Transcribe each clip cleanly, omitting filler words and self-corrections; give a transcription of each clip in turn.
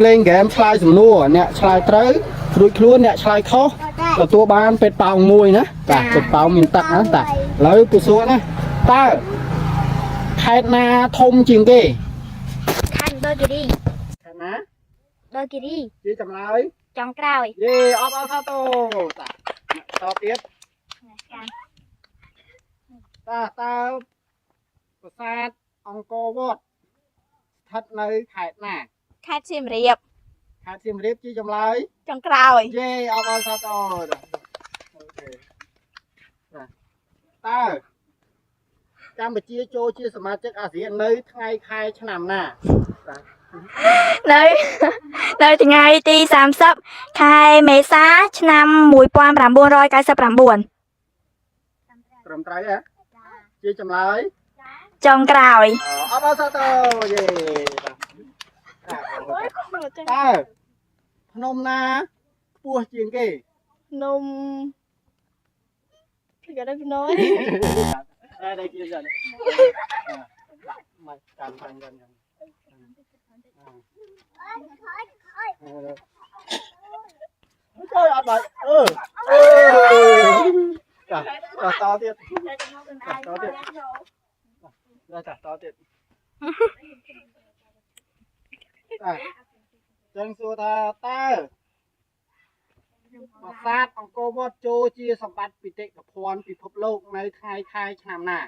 លេងហ្គេមឆ្លើយសំណួរអ្នកឆ្លើយត្រូវរួចខ្លួនអ្នកឆ្លើយខុសទទួលបានពេទ្យប៉ោងមួយណាបាទពេទ្យប៉ោងមានទឹកណាតាឥឡូវពូសួរណាតើខេត្តណាធំជាងគេ ខេត្តមណ្ឌលគិរី ខេត្តណា មណ្ឌលគិរី ជាចម្លើយ ចុងក្រោយ យេអបអរសាទរតាតទៀតតើតើប្រាសាទអង្គរវត្តស្ថិតនៅខេត្តណា ខេត្តសៀមរាប ខេត្តសៀមរាបជាចម្លើយ ចុងក្រោយ យេអបអរសាទរ OK បាទតើកម្ពុជាចូលជាសមាជិកអាស៊ាននៅថ្ងៃខែឆ្នាំណាបាទ នៅនៅថ្ងៃទី30ខែមេសា ឆ្នាំ1999 ត្រឹមត្រូវហ៎ជាចម្លើយ ចុងក្រោយ អបអរសាទរយេបាទតើភ្នំណាខ្ពស់ជាងគេ នំភ្លេចអត់ដល់ភ្នំ អើได้គេសិនមកកាន់កាន់កាន់កាន់ចូលអត់បាយអឺអឺចាតទៀតតទៀតចាតទៀតចាចឹងសួរថាតើប្រាសាទអង្គរវត្តចូលជាសម្បត្តិបេតិកភណ្ឌពិភពលោកនៅថ្ងៃខែឆ្នាំណា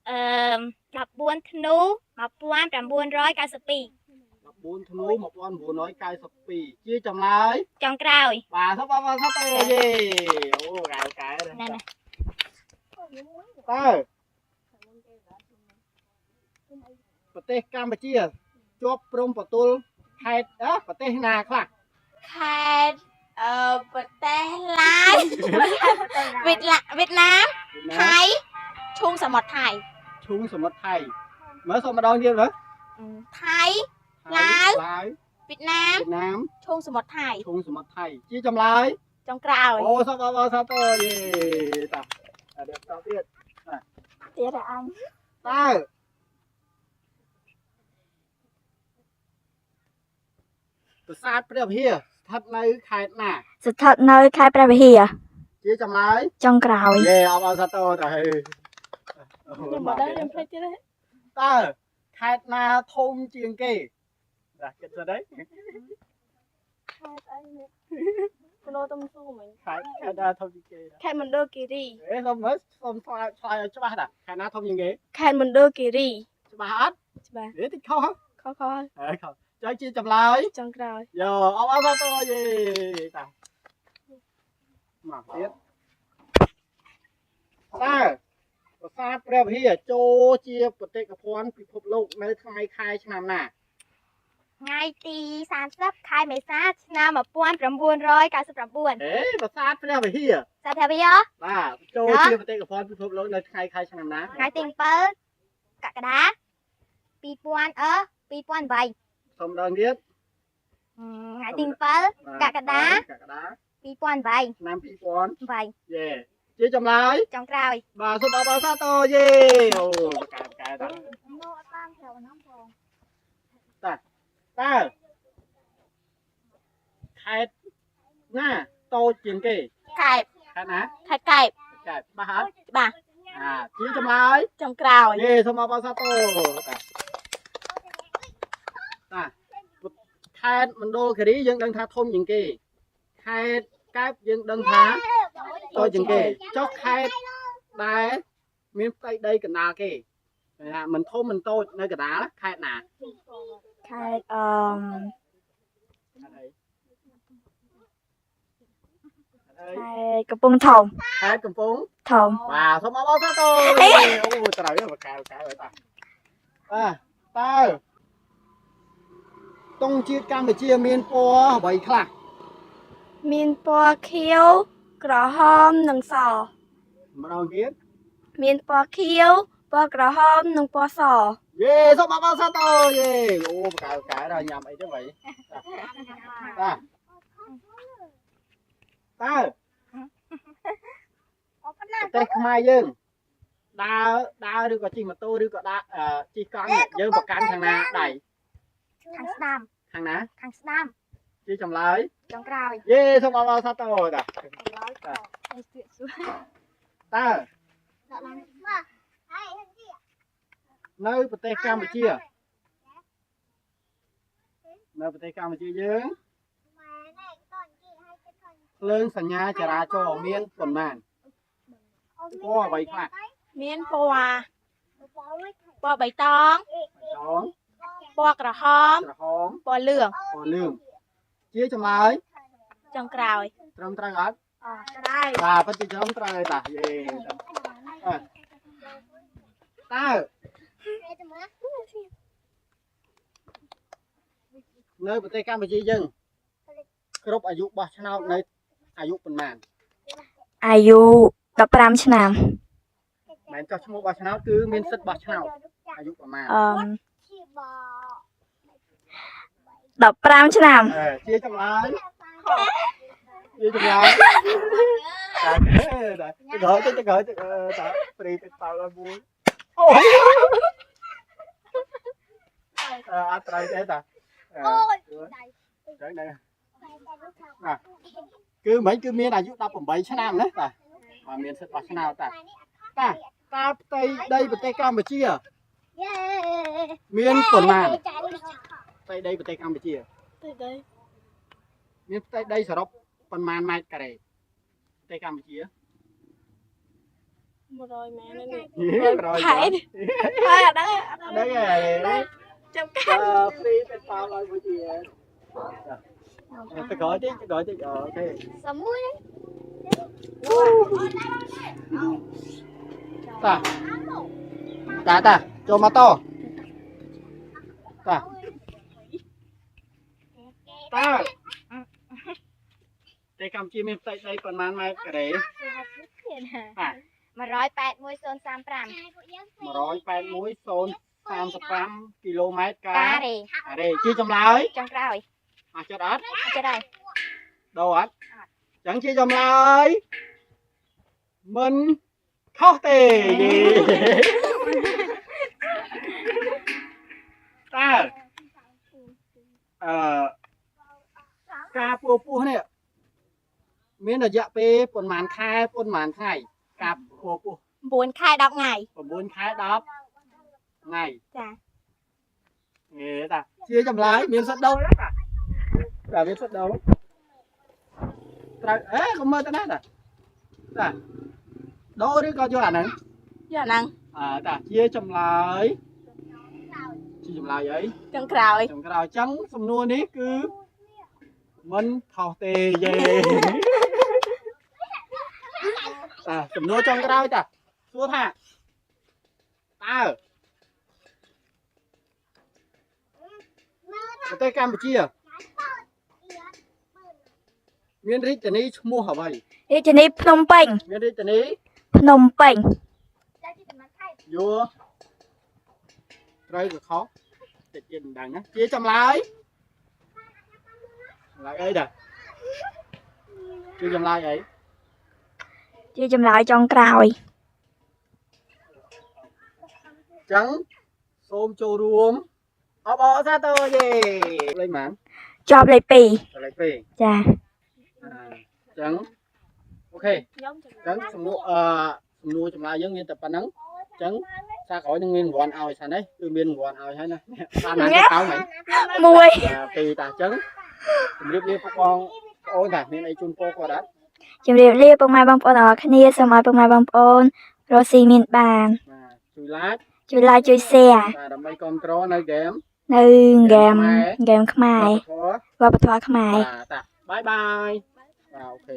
អឺ14ធ្នូ1992 14ធ្នូ1992ជាចម្លើយ ចុងក្រោយ បាទសូមអបអរសាទរយេអូកែកែ ណែណែ តើប្រទេសកម្ពុជាជាប់ព្រំប្រទល់ខេត្តអ่ะប្រទេសណាខ្លះ ខេត្តអឺប្រទេសឡាវវៀតឡាវៀតណាមថៃឈូងសមុទ្រថៃ ឈូងសមុទ្រថៃមើលសូមម្ដងទៀតមើល ថៃ ឡាវ ឡាវ វៀតណាម វៀតណាម ឈូងសមុទ្រថៃ ឈូងសមុទ្រថៃជាចម្លើយ ចុងក្រោយ អូសូមអបអរសាទរយេតោះអត់តទៀត ទៀតអញ តើប្រាសាទព្រះវិហារស្ថិតនៅខេត្តណា ស្ថិតនៅខេត្តព្រះវិហារ ជាចម្លើយ ចុងក្រោយ យេអបអរសាទរទៅ ខ្ញុំមកដល់ខ្ញុំភ្លេចទៀតហើយ តើខេត្តណាធំជាងគេបាទគិតសិនđấy ខេត្តអីនេះភ្នំតំស៊ូមិញ ខេត្តណាធំជាងគេ ខេត្តមណ្ឌលគិរី អេសូមមើលសូមឆ្លើយឆ្លើយឲ្យច្បាស់តាខេត្តណាធំជាងគេ ខេត្តមណ្ឌលគិរី ច្បាស់អត់ ច្បាស់ អេតិចខុស ខុសខុស ហើយខុសចុចជាចម្លើយ ចុងក្រោយ យោអបអរសាទរយេតាមកទៀតតើប្រាសាទព្រះវិហារចូលជាបេតិកភណ្ឌពិភពលោកនៅថ្ងៃខែឆ្នាំណា ថ្ងៃទី30ខែមេសា ឆ្នាំ1999 អេប្រាសាទព្រះវិហារ សាធវិយោ បាទចូលជាបេតិកភណ្ឌពិភពលោកនៅថ្ងៃខែឆ្នាំណា ថ្ងៃទី7កក្កដា2000អឺ2008 សូមដងទៀត ថ្ងៃទី7 កក្កដា កក្កដា 2008 ឆ្នាំ2000 8 យេជាចម្លើយ ចុងក្រោយ បាទសូមអបអរសាទរយេអូកែកែតា នោះអត់បានត្រូវណាផង តើខេត្តណាតូចជាងគេ កែប ខេត្តណា ខេត្តកែប កែបច្បាស់អត់ ច្បាស់ អាជាចម្លើយ ចុងក្រោយ យេសូមអបអរសាទរតាតាខេត្តមណ្ឌលគិរីយើងដឹងថាធំជាងគេខេត្តកែបយើងដឹងថាតូចជាងគេចុះខេត្តដែលមានផ្ទៃដីកណ្ដាលគេគេថាមិនធំមិនតូចនៅកណ្ដាលខេត្តណា ខេត្តអឺ ខេត្តអី ខេត្តកំពង់ធំ ខេត្តកំពង់ ធំ បាទសូមអបអរសាទរអូត្រូវបកែកែតាបាទតើទង់ជាតិកម្ពុជាមានពណ៌អ្វីខ្លះ មានពណ៌ខៀវក្រហមនិងសម្ ដងទៀត មានពណ៌ខៀវពណ៌ក្រហមនិងពណ៌ស យេសូមអបអរសាទរយេអូបកែកែដល់ញ៉ាំអីទៅវ៉ៃបាទតើប្រទេសខ្មែរយើងដើរដើរឬក៏ជិះម៉ូតូឬក៏ដើរជិះកង់យើងប្រកាន់ខាងណាដៃ ខាងស្ដាំ ខាងណា ខាងស្ដាំ ជាចម្លើយ ចុងក្រោយ យេសូមអបអរសាទរតា ចម្លើយខុស តើនៅប្រទេសកម្ពុជានៅប្រទេសកម្ពុជាយើងភ្លើងសញ្ញាចរាចរណ៍មានប៉ុន្មានពណ៌អ្វីខ្លះ មានពណ៌ពណ៌បៃតង ចង ពណ៌ក្រហម ក្រហម ពណ៌លឿង ពណ៌លឿងជាចម្លើយ ចុងក្រោយ ត្រឹមត្រូវអត់ អត្រូវ បាទពិតជាត្រឹមត្រូវហើយតាយេតើនៅប្រទេសកម្ពុជាយើងគ្រប់អាយុបោះឆ្នោតនៅអាយុប៉ុន្មាន អាយុ15ឆ្នាំ មិនចោះឈ្មោះបោះឆ្នោតគឺមានសិទ្ធិបោះឆ្នោតអាយុប្រមាណ អឺ15ឆ្នាំ អឺជាចម្លើយជាចម្លើយតែតែទៅក្រោយទៅក្រោយទៅតាព្រីទៅតោដល់មួយអូអឺអត់ត្រូវទេតាអូយចឹងដែរណាគឺមិនគឺមានអាយុ18ឆ្នាំណាតាបាទមានសិទ្ធិបោះឆ្នោតតាតាតើផ្ទៃដីប្រទេសកម្ពុជាមានប៉ុន្មានផ្ទៃដីប្រទេសកម្ពុជា ទៅទៅ មានផ្ទៃដីសរុបប៉ុន្មានម៉ែត្រការ៉េប្រទេសកម្ពុជា 100ម៉ែត្រនេះ 100 ផែនហើយអត់ដឹង ហ្នឹងហើយ ចាំកា អឺព្រីទៅប៉ោឲ្យមួយទៀតទៅក្រោយតិចទៅក្រោយតិច OK សមួយ តាតាតាចូលមកតតាតើប្រទេសកម្ពុជាមានផ្ទៃដីប៉ុន្មានម៉ែត្រការ៉េបាទ 181.035 181.035គីឡូម៉ែត្រ កា ការ រ៉េ ការ៉េជាចម្លើយ ចុងក្រោយ អស់ចិត្តអត់ ចិត្តហើយ ដូរអត់ចឹងជាចម្លើយមិនខុសទេយេតើអឺការពោះពោះនេះមានរយៈពេលប៉ុន្មានខែប៉ុន្មានថ្ងៃការពោះពោះ 9ខែ10ថ្ងៃ 9ខែ10ថ្ងៃ ចា ងេតាជាចម្លើយមានសិទ្ធិដូរណាតាតាមានសិទ្ធិដូរត្រូវអេកុំមើលទៅណាតាតាដូរឬក៏យកអាហ្នឹង យកហ្នឹង អើតាជាចម្លើយជាចម្លើយអី ចុងក្រោយ ចុងក្រោយចឹងសំណួរនេះគឺមិនខុសទេយេតាសំណួរចុងក្រោយតាសួរថាតើប្រទេសកម្ពុជាមានរាជធានីឈ្មោះអ្វី រាជធានីភ្នំពេញ មានរាជធានី ភ្នំពេញ ចាជាចំណុចខែ យួរត្រូវក៏ខុសតិចទៀតមិនដឹងណាជាចម្លើយចម្លើយអីដែរជាចម្លើយអី ជាចម្លើយចុងក្រោយ ចឹងសូមចូលរួមអបអរសាទរយេលេខប៉ុន្មាន ជាប់លេខ2 លេខ2 ចា ចឹង OK ខ្ញុំ ចឹងសំណួរអឺសំណួរចម្លើយយើងមានតែប៉ុណ្្នឹងចឹងសាក្រោយនឹងមានរង្វាន់ឲ្យសិននេះគឺមានរង្វាន់ឲ្យហើយណាបានណាទៅកោមិញ មួយ បាទពីរតាចឹងជំរាបលាពុកបងប្អូនតាមានអីជូនពរគាត់អត់ ជំរាបលាពុកម៉ែបងប្អូនទាំងអស់គ្នាសូមឲ្យពុកម៉ែបងប្អូនរកស៊ីមានបាន បាទជួយ like ជួយ like ជួយ share បាទដើម្បីគ្រប់គ្រងនៅហ្គេម នៅហ្គេមហ្គេមខ្មែរ វប្បធម៌ វប្បធម៌ខ្មែរ បាទតា bye bye បាទ OK